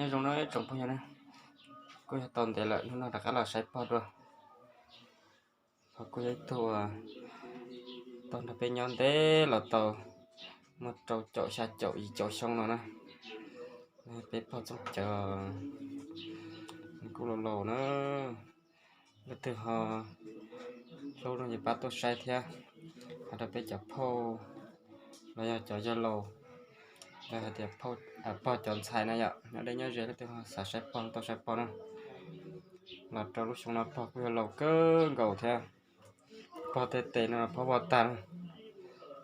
Nyob zoo na tsoom phooj ywg na, kuj yog tau ntev lawm, hnub no rov qab los saib pog dua. Pog kuj yog ib tug tau nrog peb nyob ntev los tau muaj rau caum xya caum yim caum xyoo no na. Peb pog Txooj Cawv kuj laus laus na, leej twg ho hlub no ces pab tuaj saib thiab. Hais rau peb cov phauj los yog cov yawg laus, los hais tias pog cov ntxhais na yom, nyob deb nyob ze leej twg ho xav saib pog tuaj saib pog na. Los rau lub xyoo no pog kuj yog laus kawg nkaus thiab. Pog tej tes no phob vog tag na,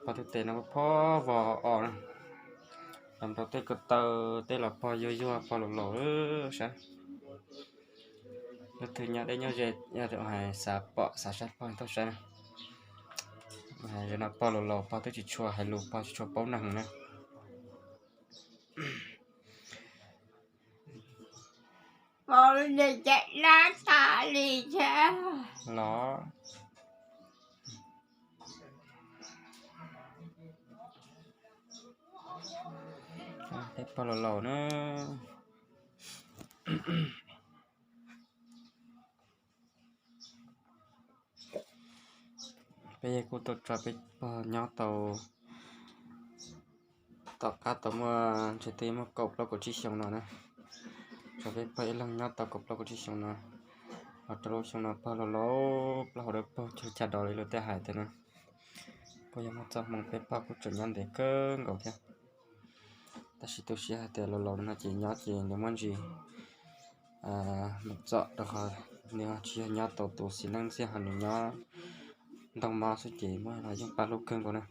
pog tej tes no phob vog os na. Los rau tej ko taw tej los pog yuag yuag, pog laus laus saib. Leej twg nyob deb nyob ze, yog hais xav pom xav saib pog tuaj saib na. Hais no pog laus laus, pog twb tsis tshua hais lus, pog tsis tshua paub neeg na. Pog li cas dab tas li thiab los? Peb pog laus laus na. Peb yawg kuj tuaj tso peb pog nyob tau tom qab tau muaj ntshe twb muaj kaum plaub kaum tsib xyoo no na. Tso peb pog ib leeg nyob tau kaum plaub kaum tsib xyoo no, los rau lub xyoo no pog laus laus, plaub hau dawb paug, cog cag dov li luag tej hais tias na. Kuj yog muaj txoj hmoo peb pog kuj tseem nyob ntev kawg nkaus thiab. Tab sis tu siab hais tias laus laus no ces nyob ces nws muaj ntsis mus txom rau qhov nws tsis yog nyob tau tus xis neej xwb, ho nws nyob ntoo mob xwb ces muaj los yeej pab hlub kawg nkaus na.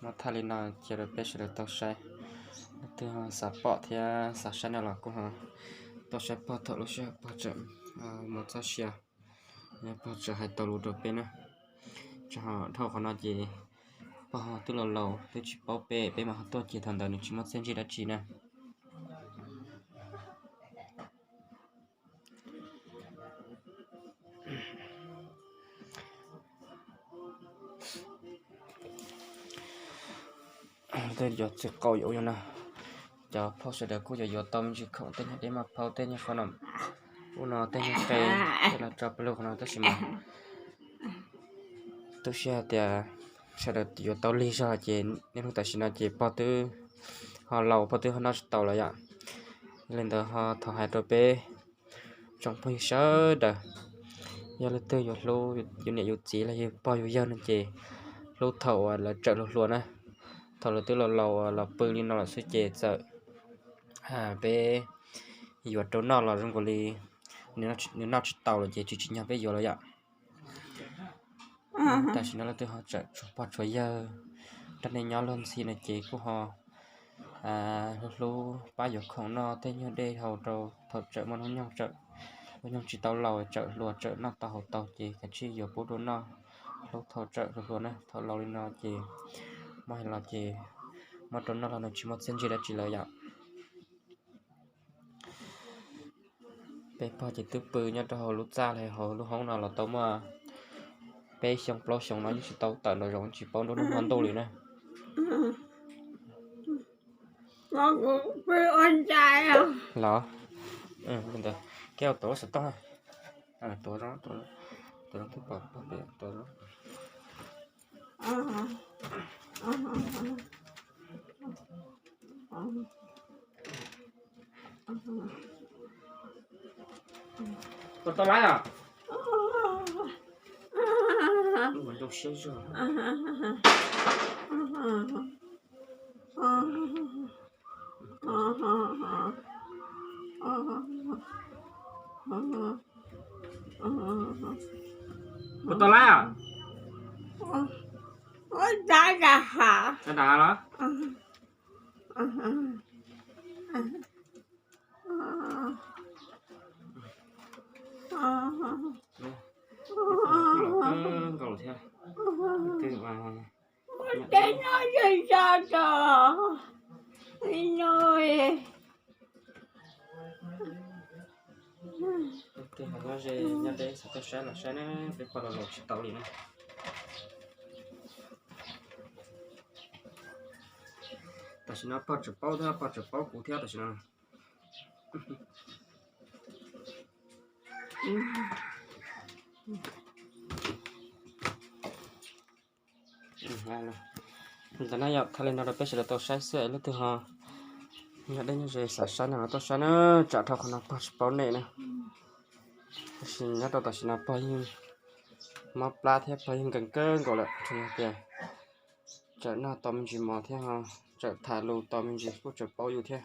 Muab thaij li no cia rau peb sawv daws tau saib. Leej twg xav pom thiab xav saib no los kuj ho tuaj saib pog thaum lub sij hawm pog tseem muaj txoj sia, yog pog tseem hais tau lus rau peb na. Tso ho dhau qhov no ces pog twb laus laus twb tsis paub peb, peb mas ho tuaj ces thaum ntawd nws tsis muaj txiaj ntsig dab tsi na. Tej yuav txiv qaub yuav ua no, cov phauj sawv daws kuj yuav yuav tau me ntsis khoom, tej nyuag dej maj phaub, tej nyuag qhov no, ub no tej nyuag qe, tej no tso pawg lug qhov no tab sis mas tu siab hais tias sawv daws yuav tau lig zog ces niaj hnub tam sim no ces pog twb ho laus, pog twb ho noj tsis tau lawm yom. Yog li ntawd ho thov hais rau peb tsoom phooj ywg sawv daws, yog leej twg yuav hlub yus niam yus txiv los yog pog yus yawg no ces hlub thaum uas lawv tsawm hluas hluas na. Thaum lawv twb laus laus los pw li no lawm xwb ces txawm peb yuav rau noj los zoo nkaus li nws noj tsis tau lawm ces tsis tsim nyog peb yuav lawm yom. Tam sim no leej twg ho tseem tshuav pog tshuav yawg nrog nej nyob luag ntxhi no ces kuj ho hlub hlub pab yuav khoom noj tej nyuag dej hau rau thaum tseem muaj hnub nyoog, tseem hnub nyoog tsis tau laus, tseem hluas tseem noj tau haus tau ces kav tsij yuav pub rau noj, hlub thaum tseem hluas hluas na. Thaum laus li no ces muab hais los ces muab rau noj los nws tsis muaj txiaj ntsig dab tsi lawm yom. Peb pog ces twb pw nyob rau hauv lub txaj los hauv lub hoob no los tau muaj peb xyoo plaub xyoo no yeej tsis tau tawm nraum zoov, tsis paub nruab hnub hmo ntuj li na. Los, keb tuav xov tooj, tuav zoo, tuav zoo twb pom pog pem, tuav zoo. Puas tau laib os? Lub hauv ncoo siab zog. Puas tau laib os? Ua dab dab ha los? Nkaus thiab. Muaj teb noj zej zog tso li no. Nyob ze nyob deb xav tuaj saib los saib na, peb pog los laus tsis tau li na. Tam sim no pog tseem paub thiab, pog tseem paub kuv thiab tam sim no. Ntawm no yog thaij li no rau peb sawv daws tau saib xwb, leej twg ho nyob deb nyob ze xav saib no los tuaj saib na, tsam dhau qhov no pog tsis paub nej na. Tab sis nyob rau tam sim no pog yeej mob plab thiab pog yeej nkees kawg nkaus lawm, tsuas yog tias tseem noj tau me ntsis mov thiab ho tseem tham lus tau me ntsis kuj tseem paub yus thiab.